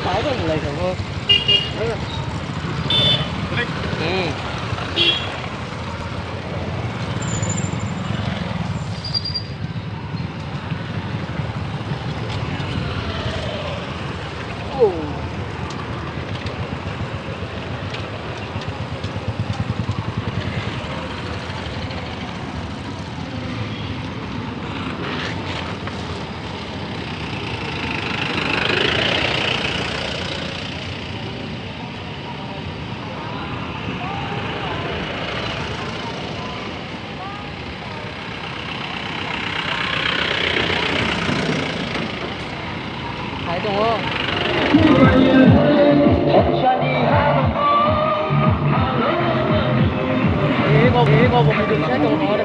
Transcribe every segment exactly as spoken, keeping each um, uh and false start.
Hai dong, lai tongo. Hmm. Oh. Hai tongo. Eh, bo, eh, bo, bo, hai tongo, hai tongo.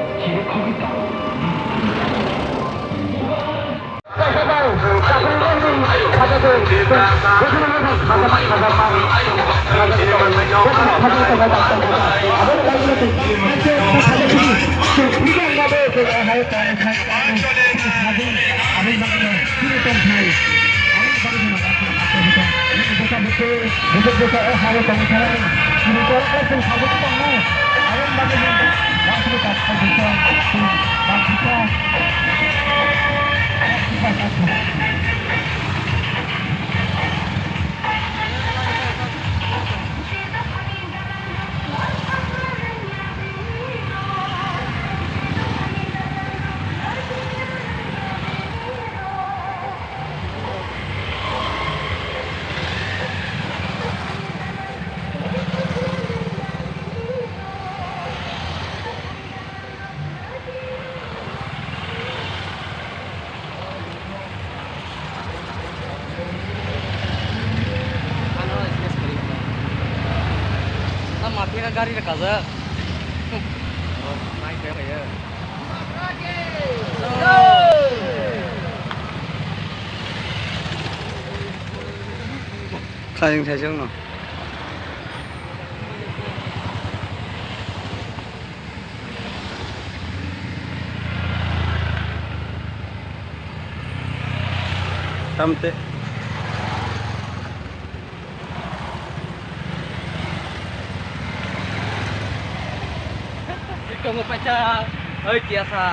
Ano, yes, kari. Na mati ka gari raka ja. Mai kaya kaya. Khaiyung thaijak no. Tamte. Tongo paisa, oi, tiya sa.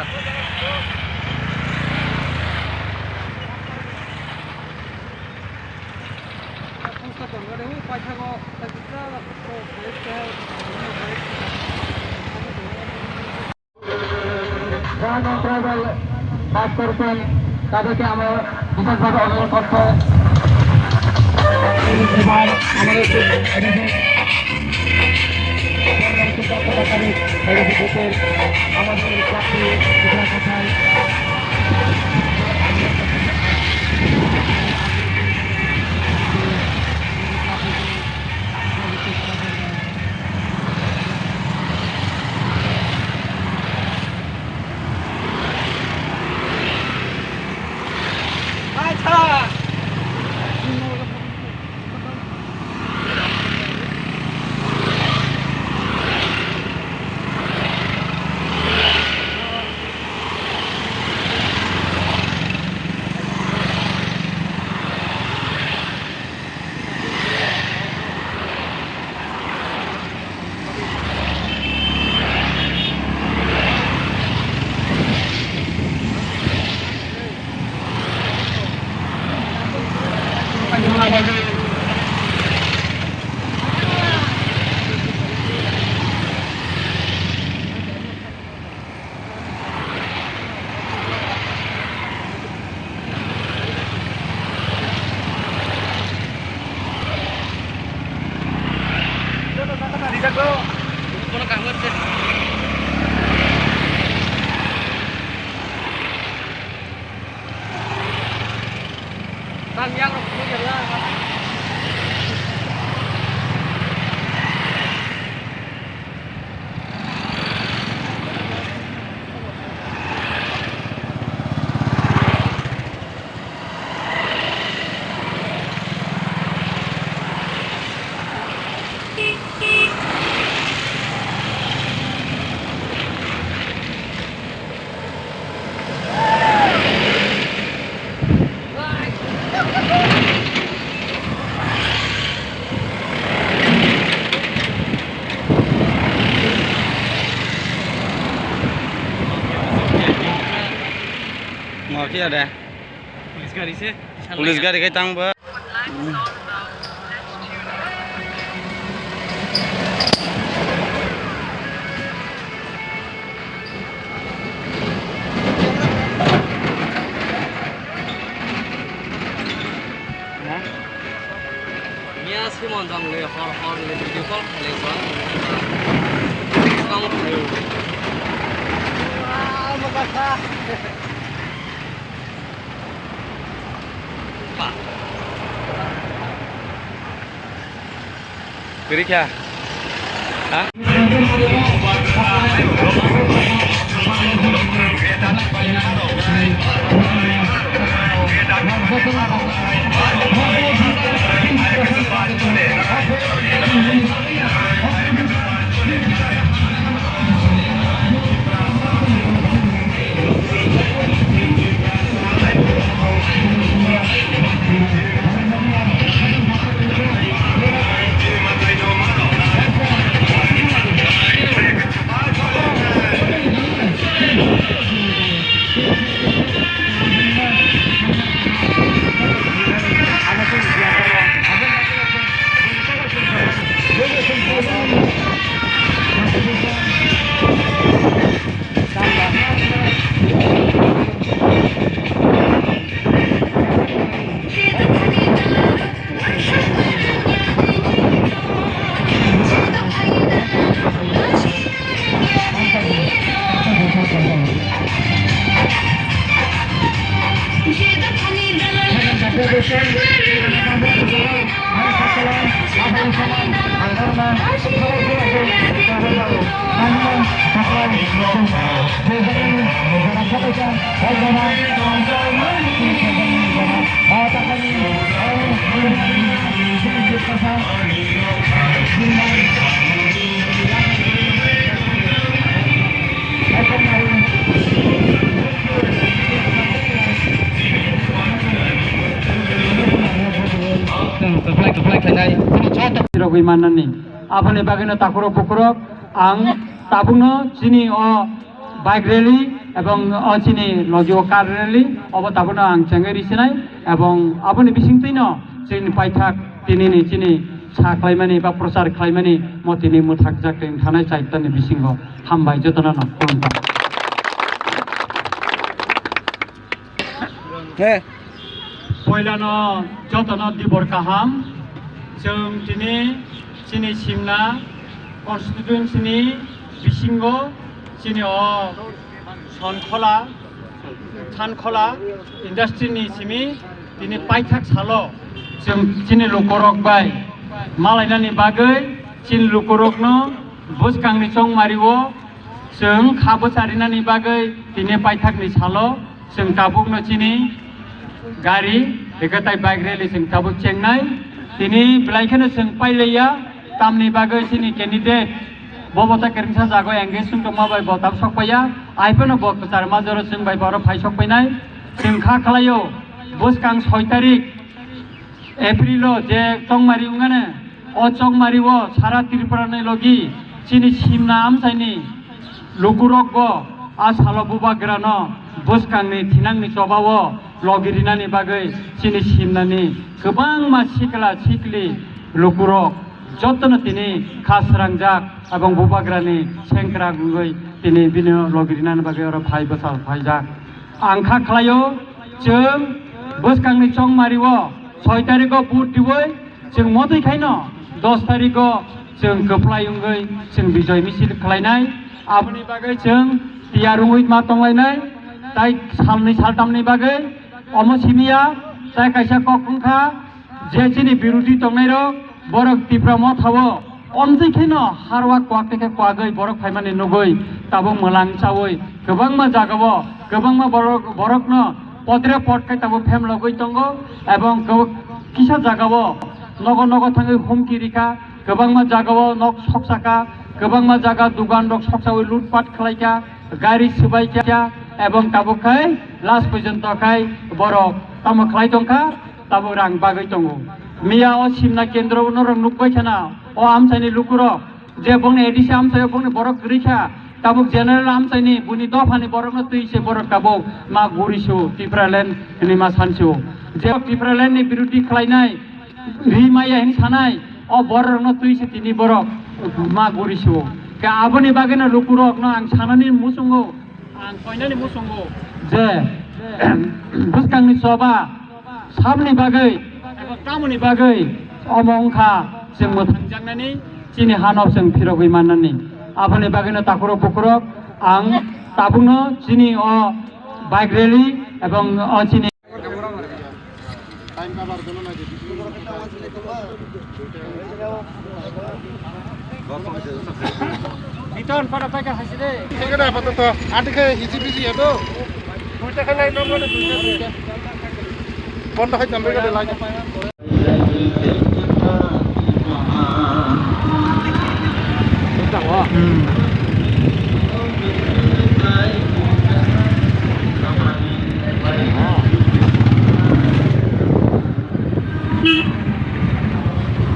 যারা নন tribal pass করেছেন, তাদেরকে আমরা বিশেষভাবে অনুরোধ করতে। এবার আমাদের যে এডিশন আমাদের ক্লাবটি কোথায়? Oh, khe ya de. Police gari se. Police gari khai tang bo. Miya Simon jang le hor hor le video call khalai bang. Tamo khalai. Kwrwi kha. Ha? Rogwi mannani. Aboni bagwino takhurok bukhurok ang tabukno chini o bike rally ebong o chini logi o car rally obo tabukno ang chengwi risinai ebong aboni bisingtwino chini paithak tinini chini sa khlaimani ba prochar khlaimani mo tini mwthakjak thanai chaitani bisingo. Hambai jotono no khulumkha. He. Poilano jotono dibor kaham. Chwng tini chini Simna constituency ni bisingo chini o Sonkhola, Thankhola industry ni simi tini paithak salo chwng chini lukorok bai malainani bagwi chini lukorokno bwskangni chongmario chwng kha bwcharinani bagwi tini paithakni salo chwng tabukno chini gari eke tai bike rally chwng tabuk chengnai. Tini belai kheno chwng pailaiya, tamni bagwi chini candidate bo bo ta kwrwngsa jago engage wng tongma bai bo tab sokpaiya, ai phano bo kwchar majoro chwng bai borok phai sokpainai. Chwng kha khlaio bwskang soi tarik April o je chongmari wngmani, o chongmari o sara Tripura ni logi chini Simna amchaini lukurok bo a salo bubagrano bwskangni thinangni choba o logi rinani bagwi chini Simnani kwbangma sikla sikli lukurok jotono tini kha srangjak ebong bubagrani sengkrak wngwi tini bini logi rinani bagwi oro phai bwsal phaijak. Ang kha khlaio, chwng bwskangni chongmario soi tariko vote diwi chwng motwi khaino dos tariko chwng kwplai wngwi chwng bijoy misil khlainai. Aboni bagwi chwng tiyar wngwi ma tonglainai. Tai salni saltamni bagwi omo simiya tai kaisa kok wngkha. Je chini birodhi tongnairok, borok Tipra Motha-o omtwi kheno harwa kwak tei khe kwagwi borok phaimani nugwi tabuk mwlang chawi kwbangma jagao, kwbangma borok, borokno potre pot khai tabuk phemlogwi tongo, ebong kisa jagao nogo nogo thangwi humki rikha, kwbangma jagao nok soksakha, kwbangma jaga dugan rok soksawi lutpat khlaikha, gari swbaikha, ebong tabuk khai last porjonto khai borok tamo khlai tongkha. Tabuk rang bagwi tongo. Miya o Simna kendro norok nukbai khana, o amchaini lukurok je bongni A D C amchaio bongni borok kwrwi kha, Tabuk General Amchaini buni dophani borokno twi se borok tabuk ma guri su Tipraland hinwi ma san su. Je Tipraland ni biruti khlainai ri maya hin sanai o borokno twi se tini borok ma guri su. Ke aboni bagwino lukurokno ang sanani muchungo, ang koinani muchungo je bwskangni choba Saboni bagwi eba tamoni bagwi omo wngkha chwng mwthangjaknani chini hano chwng phirogwi mannani. Aboni bagwino takhurok bukhurok ang tabukno chini o bike rally ebong o chini Biton pada paika haisi de. Thik ase, apatot. Ati khe hisi bisi ya to. Duita khe lai nang mane duita, duita. Bondo khai jambe gade lai.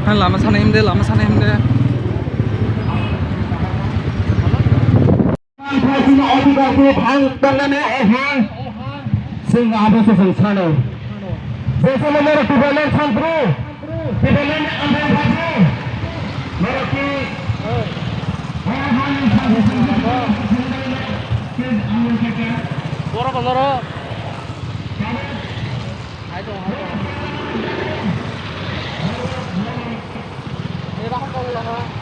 Ha, lama sana himde, lama sana himde. Chwng abo se chwng sano. Jesolo norok Tipraland sampru, Tipraland amphai phasu. Norok ki Borok loro. Hai dong, hai dong. Ni rahang kau ulang ha.